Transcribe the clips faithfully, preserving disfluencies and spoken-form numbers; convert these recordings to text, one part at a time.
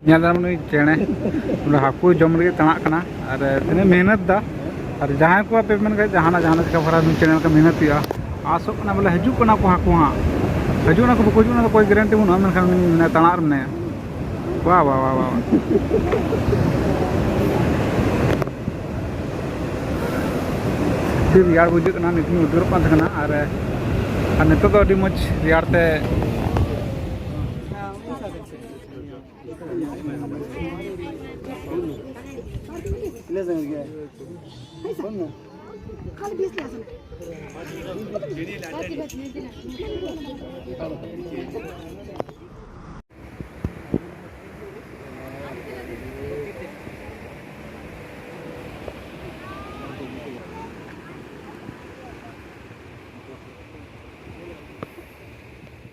ᱧᱮᱞ ᱫᱟᱢ ᱱᱩᱭ ᱪᱮᱬᱮ, ᱵᱚᱞᱮ ᱦᱟᱹᱠᱩ ᱡᱚᱢ ᱞᱟᱹᱜᱤᱫ ᱛᱟᱬᱟᱜ ᱠᱟᱱᱟ᱾ ᱟᱨ ᱛᱤᱱᱟᱹᱜ ᱢᱮᱦᱱᱚᱛ ᱫᱟ᱾ ᱟᱨ ᱡᱟᱦᱟᱸᱭ ᱠᱚ ᱟᱯᱮ ᱢᱮᱱ ᱠᱷᱟᱡ ᱡᱟᱦᱟᱱᱟᱜ ᱡᱟᱦᱟᱱᱟᱜ ᱪᱤᱠᱟ ᱯᱷᱟᱨᱟ ᱱᱩᱭ ᱪᱮᱬᱮ ᱞᱮᱠᱟ ᱢᱮᱦᱱᱚᱛ ᱦᱩᱭᱩᱜᱼᱟ, ᱟᱥᱚᱜ ᱠᱟᱱᱟ ᱵᱚᱞᱮ ᱦᱤᱡᱩᱜ ᱠᱟᱱᱟ ᱠᱚ ᱦᱟᱹᱠᱩ ᱦᱟᱸᱜ, ᱦᱤᱡᱩᱜ ᱠᱟᱱᱟ ᱠᱚ ᱵᱟᱠᱚ ᱦᱤᱡᱩᱜ ᱠᱟᱱᱟ ᱚᱠᱚᱭ ᱜᱮᱨᱮᱱᱴᱤ ᱵᱟᱹᱱᱩᱜᱼᱟ, ᱢᱮᱱᱠᱷᱟᱱ ᱩᱱᱤ ᱢᱮᱱᱟᱭᱟ ᱛᱟᱬᱟᱜ ᱨᱮ ᱢᱮᱱᱟᱭᱟ᱾ ᱵᱟ ᱵᱟ ᱵᱟ ᱵᱟ᱾ ᱟᱹᱰᱤ ᱨᱮᱭᱟᱲ ᱵᱩᱡᱷᱟᱹᱜ ᱠᱟᱱᱟ, ᱱᱤᱛ ᱤᱧ ᱩᱫᱽᱜᱟᱹᱨᱚᱜ ᱠᱟᱱ ᱛᱟᱦᱮᱸ ᱠᱟᱱᱟ᱾ ᱟᱨ, ᱟᱨ ᱱᱤᱛᱚᱜ ᱫᱚ ᱟᱹᱰᱤ ᱢᱚᱡᱽ ᱨᱮᱭᱟᱲ ᱛᱮ᱾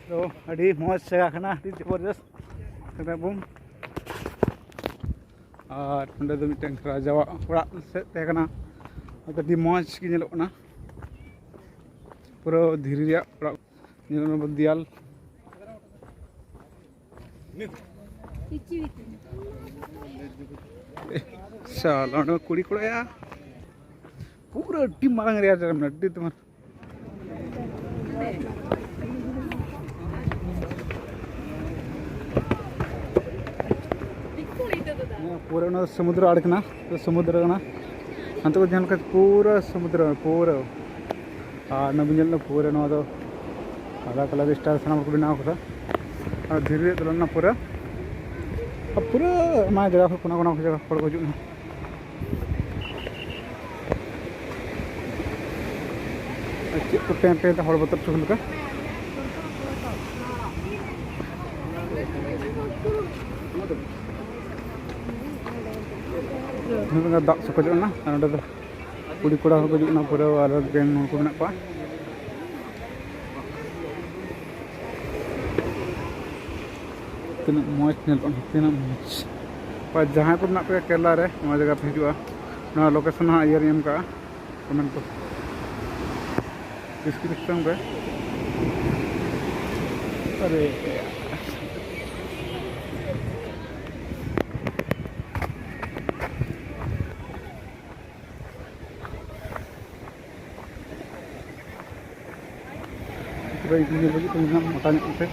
ᱛᱚ, ᱟᱹᱰᱤ ᱢᱚᱡᱽ ᱡᱟᱭᱜᱟ ᱠᱟᱱᱟ, ᱟᱹᱰᱤ ᱡᱚᱵᱚᱨᱫᱚᱥᱛ ᱠᱟᱱᱟ ᱵᱚᱱ᱾ ᱟᱨ ᱱᱚᱸᱰᱮ ᱫᱚ ᱢᱤᱫᱴᱮᱱ ᱨᱟᱡᱟᱣᱟᱜ ᱚᱲᱟᱜ ᱥᱮᱫ ᱛᱟᱦᱮᱸ ᱠᱟᱱᱟ, ᱟᱹᱰᱤ ᱢᱚᱡᱽ ᱜᱮ ᱧᱮᱞᱚᱜ ᱠᱟᱱᱟ, ᱯᱩᱨᱟᱹ ᱫᱷᱤᱨᱤ ᱨᱮᱭᱟᱜ ᱚᱲᱟᱜ ᱧᱮᱞᱚᱜ ᱠᱟᱱᱟ, ᱫᱮᱭᱟᱞ᱾ ᱥᱟᱞᱟ, ᱚᱸᱰᱮ ᱠᱩᱲᱤ ᱠᱚᱲᱟ ᱭᱟ, ᱯᱩᱨᱟᱹ ᱟᱹᱰᱤ ᱢᱟᱨᱟᱝ ᱮᱨᱤᱭᱟ ᱨᱮ ᱢᱮᱱᱟᱜᱼᱟ, ᱟᱹᱰᱤ ᱛᱳᱢᱟᱨ᱾ ᱯᱩᱨᱟᱹ ᱚᱱᱟ ᱥᱚᱢᱩᱫᱨᱚ ᱟᱲᱮ ᱠᱟᱱᱟ, ᱥᱚᱢᱩᱫᱨᱚ ᱠᱟᱱᱟ᱾ ᱦᱟᱱᱛᱮ ᱠᱚ ᱧᱮᱞ ᱞᱮᱠᱷᱟᱱ ᱯᱩᱨᱟᱹ ᱥᱚᱢᱩᱫᱨᱚ, ᱯᱩᱨᱟᱹ᱾ ᱟᱨ ᱚᱱᱟ ᱵᱚᱱ ᱧᱮᱞ ᱮᱫᱟ, ᱯᱩᱨᱟᱹ ᱱᱚᱣᱟ ᱫᱚ ᱟᱞᱟᱜᱽ ᱟᱞᱟᱜᱽ ᱥᱴᱟᱭᱤᱞ ᱥᱟᱱᱟᱢ ᱠᱚ ᱵᱮᱱᱟᱣ ᱠᱟᱫᱟ᱾ ᱟᱨ ᱫᱷᱤᱨᱤ ᱨᱮᱭᱟᱜ ᱫᱚ ᱚᱱᱟ ᱯᱩᱨᱟᱹ, ᱟᱨ ᱯᱩᱨᱟᱹ ᱟᱭᱢᱟ ᱡᱟᱭᱜᱟ ᱠᱷᱚᱱ, ᱠᱳᱱᱟ ᱠᱳᱱᱟ ᱠᱷᱚᱱ ᱡᱟᱭᱜᱟ ᱦᱚᱲ ᱠᱚ ᱦᱤᱡᱩᱜ ᱠᱟᱱᱟ᱾ ᱟᱨ ᱪᱮᱫ ᱠᱚ ᱯᱮᱱ ᱯᱮᱱ ᱛᱮ ᱦᱚᱲ ᱵᱚᱛᱚᱨ ᱦᱚᱪᱚ ᱞᱮᱠᱟ᱾ ᱱᱚᱰᱮ ᱫᱚ ᱫᱟᱜ ᱥᱚᱠᱚᱡᱚᱜ ᱠᱟᱱᱟ, ᱟᱨ ᱱᱚᱰᱮ ᱫᱚ ᱠᱩᱲᱤ ᱠᱚᱲᱟ ᱦᱚᱸᱠᱚ ᱦᱤᱡᱩᱜ ᱠᱟᱱᱟ, ᱯᱩᱨᱟᱹ ᱟᱨᱚ ᱜᱮᱝ ᱦᱚᱲ ᱠᱚ ᱢᱮᱱᱟᱜ ᱠᱚᱣᱟ᱾ ᱛᱤᱱᱟᱹᱜ ᱢᱚᱡᱽ ᱧᱮᱞᱚᱜ ᱠᱟᱱᱟ, ᱛᱤᱱᱟᱹᱜ ᱢᱚᱡᱽ᱾ ᱟᱨ ᱡᱟᱦᱟᱸᱭ ᱠᱚ ᱢᱮᱱᱟᱜ ᱯᱮᱭᱟ ᱠᱮᱨᱞᱟ ᱨᱮ, ᱱᱚᱣᱟ ᱡᱟᱭᱜᱟ ᱯᱮ ᱦᱤᱡᱩᱜᱼᱟ, ᱱᱚᱣᱟ ᱞᱳᱠᱮᱥᱚᱱ ᱦᱟᱸᱜ ᱤᱭᱟᱹ ᱨᱮᱧ ᱮᱢ ᱠᱟᱜᱼᱟ, ᱠᱚᱢᱮᱱᱴ ᱠᱚ, ᱰᱤᱥᱠᱨᱤᱯᱥᱚᱱ ᱨᱮ᱾ ᱟᱨᱮ, ᱤᱧ ᱧᱮᱞ ᱞᱟᱹᱜᱤᱫ ᱛᱮ ᱢᱮᱱᱟᱜᱼᱟ ᱢᱚᱴᱟ ᱧᱚᱜ ᱠᱟᱛᱮ᱾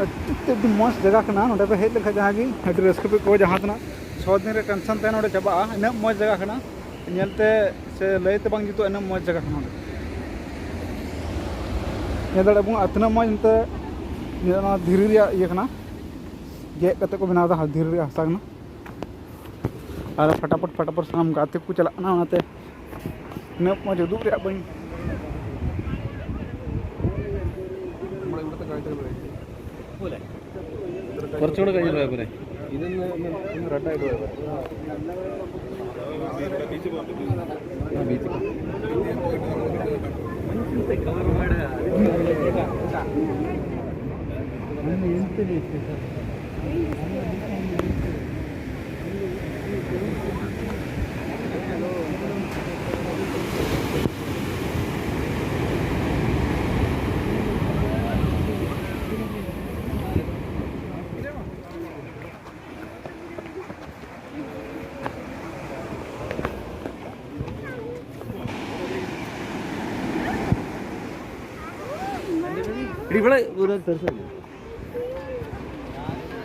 ᱟᱹᱰᱤ ᱛᱮᱫ ᱟᱹᱰᱤ ᱢᱚᱡᱽ ᱡᱟᱭᱜᱟ ᱠᱟᱱᱟ᱾ ᱱᱚᱰᱮ ᱯᱮ ᱦᱮᱡ ᱞᱮᱱᱠᱷᱟᱱ ᱡᱟᱦᱟᱸ ᱜᱮ ᱟᱹᱰᱤ ᱨᱟᱹᱥᱠᱟᱹ ᱯᱮ ᱟᱹᱭᱠᱟᱹᱣᱟ᱾ ᱡᱟᱦᱟᱸ ᱛᱤᱱᱟᱹᱜ ᱪᱷᱚ ᱫᱤᱱ ᱨᱮ ᱴᱮᱱᱥᱚᱱ ᱛᱟᱦᱮᱱᱟ, ᱚᱸᱰᱮ ᱪᱟᱵᱟᱜᱼᱟ᱾ ᱤᱱᱟᱹᱜ ᱢᱚᱡᱽ ᱡᱟᱭᱜᱟ ᱠᱟᱱᱟ, ᱧᱮᱞᱛᱮ ᱥᱮ ᱞᱟᱹᱭᱛᱮ ᱵᱟᱝ ᱡᱩᱛᱩᱜᱼᱟ, ᱤᱱᱟᱹᱜ ᱢᱚᱡᱽ ᱡᱟᱭᱜᱟ ᱠᱟᱱᱟ ᱚᱸᱰᱮ᱾ ᱧᱮᱞ ᱫᱟᱲᱮᱭᱟᱜ ᱵᱚᱱ ᱟᱨ ᱛᱤᱱᱟᱹᱜ ᱢᱚᱡᱽ ᱮᱱᱛᱮ ᱱᱚᱣᱟ ᱫᱷᱤᱨᱤ ᱨᱮᱭᱟᱜ ᱤᱭᱟᱹ ᱠᱟᱱᱟ, ᱜᱮᱫ ᱠᱟᱛᱮ ᱠᱚ ᱵᱮᱱᱟᱣ ᱮᱫᱟ, ᱫᱷᱤᱨᱤ ᱨᱮᱭᱟᱜ ᱦᱟᱥᱟ ᱠᱟᱱᱟ᱾ ᱟᱨ ᱯᱷᱟᱴᱟᱯᱷᱟᱴ ᱯᱷᱟᱴᱟᱯᱷᱟᱴ ᱥᱟᱱᱟᱢ ᱜᱟᱛᱮ ᱠᱚ ᱪᱟᱞᱟᱜ ᱠᱟᱱᱟ, ᱚᱱᱟᱛᱮ ᱩᱱᱟᱹᱜ ᱢᱚᱡᱽ ᱩᱫᱩᱜ ᱨᱮᱭᱟᱜ ᱵᱟᱹᱧ᱾ കുറച്ചുകൂടെ കഴിഞ്ഞ് പോയാൽ പോരെ?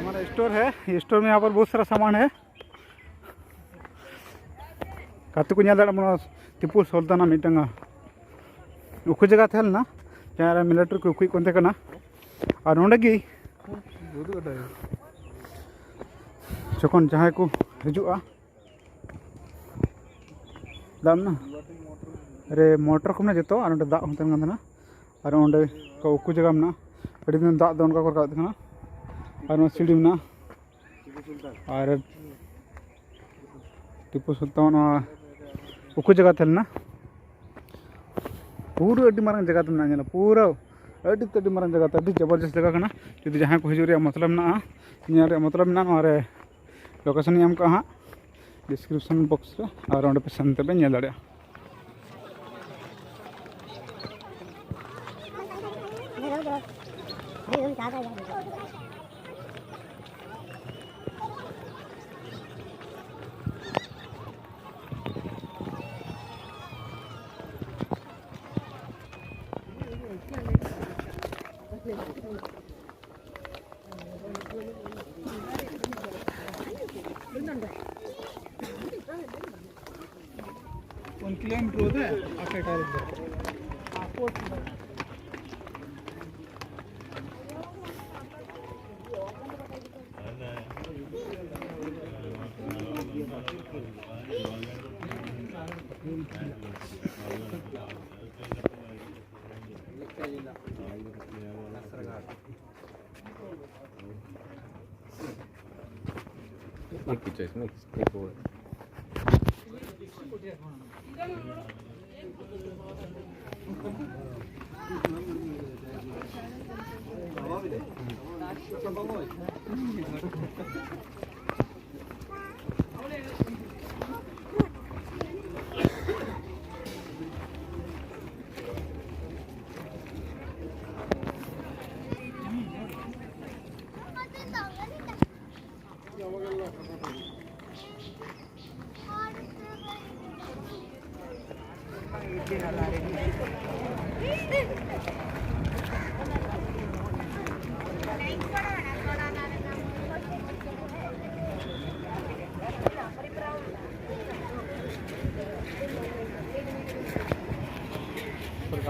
हमारा स्टोर है, स्टोर में यहाँ पर बहुत सारा सामान है। ᱜᱟᱛᱮ ᱠᱚ ᱧᱮᱞ ᱫᱟᱲᱮᱭᱟᱜ ᱠᱟᱱᱟ, ᱴᱤᱯᱩ ᱥᱩᱞᱛᱟᱱᱟᱜ ᱢᱤᱫᱴᱟᱝ ᱩᱠᱩ ᱡᱟᱭᱜᱟ ᱛᱟᱦᱮᱸ ᱞᱮᱱᱟ, ᱡᱟᱦᱟᱸ ᱨᱮ ᱢᱤᱞᱤᱴᱟᱨᱤ ᱠᱚ ᱩᱠᱩᱭᱮᱫ ᱠᱟᱱ ᱛᱟᱦᱮᱸ ᱠᱟᱱᱟ᱾ ᱟᱨ ᱱᱚᱸᱰᱮ ᱜᱮ ᱡᱚᱠᱷᱚᱱ ᱡᱟᱦᱟᱸᱭ ᱠᱚ ᱦᱤᱡᱩᱜᱼᱟ, ᱫᱟᱜ ᱢᱮᱱᱟᱜᱼᱟ ᱨᱮ, ᱢᱚᱴᱚᱨ ᱠᱚ ᱢᱮᱱᱟᱜᱼᱟ ᱡᱚᱛᱚ᱾ ᱟᱨ ᱚᱸᱰᱮ ᱫᱟᱜ ᱦᱚᱸ ᱛᱟᱦᱮᱱ ᱠᱟᱱ ᱛᱟᱦᱮᱱᱟ᱾ ᱟᱨ ᱚᱸᱰᱮ ᱩᱠᱩ ᱡᱟᱭᱜᱟ ᱢᱮᱱᱟᱜᱼᱟ, ᱟᱹᱰᱤ ᱫᱤᱱ ᱫᱟᱜ ᱫᱚ ᱚᱱᱠᱟ ᱠᱚ ᱨᱟᱠᱟᱵᱮᱫ ᱛᱟᱦᱮᱱᱟ᱾ ᱟᱨ ᱱᱚᱣᱟ ᱥᱤᱲᱤ ᱢᱮᱱᱟᱜᱼᱟ᱾ ᱟᱨ ᱴᱤᱯᱩ ᱥᱩᱞᱛᱟᱱ ᱱᱚᱣᱟ ᱩᱠᱩ ᱡᱟᱭᱜᱟ ᱛᱟᱦᱮᱸ ᱞᱮᱱᱟ᱾ ᱯᱩᱨᱟᱹ ᱟᱹᱰᱤ ᱢᱟᱨᱟᱝ ᱡᱟᱭᱜᱟ ᱛᱮ ᱢᱮᱱᱟᱜᱼᱟ, ᱧᱮᱞᱟ ᱯᱩᱨᱟᱹ ᱟᱹᱰᱤ ᱛᱮ ᱟᱹᱰᱤ ᱢᱟᱨᱟᱝ ᱡᱟᱭᱜᱟ ᱛᱮ, ᱟᱹᱰᱤ ᱡᱚᱵᱚᱨᱡᱚᱥ ᱡᱟᱭᱜᱟ ᱠᱟᱱᱟ᱾ ᱡᱩᱫᱤ ᱡᱟᱦᱟᱸᱭ ᱠᱚ ᱦᱤᱡᱩᱜ ᱨᱮᱭᱟᱜ ᱢᱚᱛᱞᱚᱵ ᱢᱮᱱᱟᱜᱼᱟ, ᱧᱮᱞ ᱨᱮᱭᱟᱜ ᱢᱚᱛᱞᱚᱵ ᱢᱮᱱᱟᱜᱼᱟ, ᱱᱚᱣᱟ ᱨᱮ Location ᱤᱧ ᱮᱢ ᱠᱟᱜᱼᱟ ᱦᱟᱸᱜ description box ᱨᱮ, ᱟᱨ ᱚᱸᱰᱮ ᱯᱮ ᱥᱮᱱ ᱛᱮᱯᱮ ᱧᱮᱞ ᱫᱟᱲᱮᱭᱟᱜᱼᱟ᱾ ಒಂದು ಕಿಲೋಮೀಟ್ರ್ ಹೋದ್ರೆ ಆ ಕಡೆ direct ಬರುತ್ತೆ.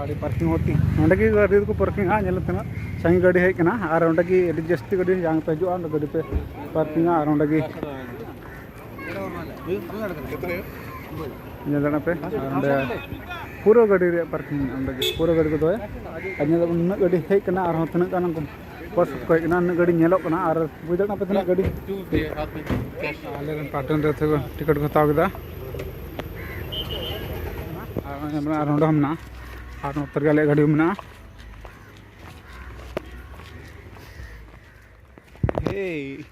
ᱜᱟᱹᱰᱤ parking ᱦᱚᱸ ᱛᱤ-, ᱱᱚᱸᱰᱮ ᱜᱮ ᱜᱟᱹᱰᱤ ᱫᱚᱠᱚ parkingᱟ᱾ ᱧᱮᱞ ᱛᱤᱱᱟᱹᱜ ᱥᱟᱸᱜᱮ ᱜᱟᱹᱰᱤ ᱦᱮᱡ ᱠᱟᱱᱟ, ᱟᱨ ᱚᱸᱰᱮ ᱜᱮ ᱟᱹᱰᱤ ᱡᱟᱹᱥᱛᱤ ᱜᱟᱹᱰᱤ ᱡᱟᱦᱟᱸ ᱯᱮ ᱦᱤᱡᱩᱜᱼᱟ, ᱚᱸᱰᱮ ᱜᱟᱹᱰᱤ ᱯᱮ parkingᱟ, ᱟᱨ ᱚᱸᱰᱮ ᱜᱮ ᱧᱮᱞ ᱫᱟᱲᱮᱭᱟᱜ ᱯᱮ᱾ ᱟᱨ ᱚᱸᱰᱮ ᱯᱩᱨᱟᱹ ᱜᱟᱹᱰᱤ ᱨᱮᱭᱟᱜ parking, ᱚᱸᱰᱮ ᱜᱮ ᱯᱩᱨᱟᱹ ᱜᱟᱹᱰᱤ ᱠᱚ ᱫᱚᱦᱚᱭᱟ᱾ ᱟᱨ ᱧᱮᱞ ᱫᱟᱵᱚᱱ ᱱᱩᱱᱟᱹᱜ ᱜᱟᱹᱰᱤ ᱦᱮᱡ ᱠᱟᱱᱟ, ᱟᱨᱦᱚᱸ ᱛᱤᱱᱟᱹᱜ ᱜᱟᱱ ᱩᱱᱠᱩ ᱵᱚᱥ ᱠᱚ ᱦᱮᱡ ᱠᱟᱱᱟ, ᱩᱱᱟᱹᱜ ᱜᱟᱹᱰᱤ ᱧᱮᱞᱚᱜ ᱠᱟᱱᱟ᱾ ᱟᱨ ᱵᱩᱡᱽ ᱫᱟᱲᱮᱭᱟᱜ ᱠᱟᱱᱟ ᱯᱮ ᱛᱤᱱᱟᱹᱜ ᱜᱟᱹᱰᱤ? ᱟᱞᱮ ᱨᱮᱱ ᱯᱟᱴᱮᱱ ᱨᱮ ᱛᱮᱠᱚ ᱴᱤᱠᱤᱴ ᱠᱚ ᱦᱟᱛᱟᱣ ᱠᱮᱫᱟ᱾ ᱟᱨ ᱚᱸᱰᱮ ᱦᱚᱸ ᱢᱮᱱᱟᱜᱼᱟ, ᱟᱨ ᱱᱚᱛᱮ ᱨᱮᱜᱮ ᱟᱞᱮᱭᱟᱜ ᱜᱟᱹᱰᱤ ᱢᱮᱱᱟᱜᱼᱟ᱾ ᱦᱮᱭ,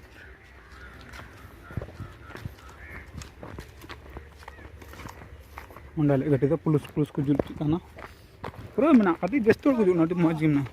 ᱚᱸᱰᱮ ᱟᱞᱮ ᱜᱟᱹᱰᱤ ᱫᱚ ᱯᱩᱞᱤᱥ ᱯᱩᱞᱤᱥ ᱠᱚ ᱡᱩᱞ ᱦᱚᱪᱚᱜ ᱠᱟᱱᱟ᱾ ᱯᱩᱨᱟᱹ ᱢᱮᱱᱟᱜ, ᱟᱹᱰᱤ ᱡᱟᱹᱥᱛᱤ ᱦᱚᱲ ᱠᱚ ᱦᱤᱡᱩᱜ ᱠᱟᱱᱟ, ᱟᱹᱰᱤ ᱢᱚᱡᱽ ᱜᱮ ᱢᱮᱱᱟᱜᱼᱟ᱾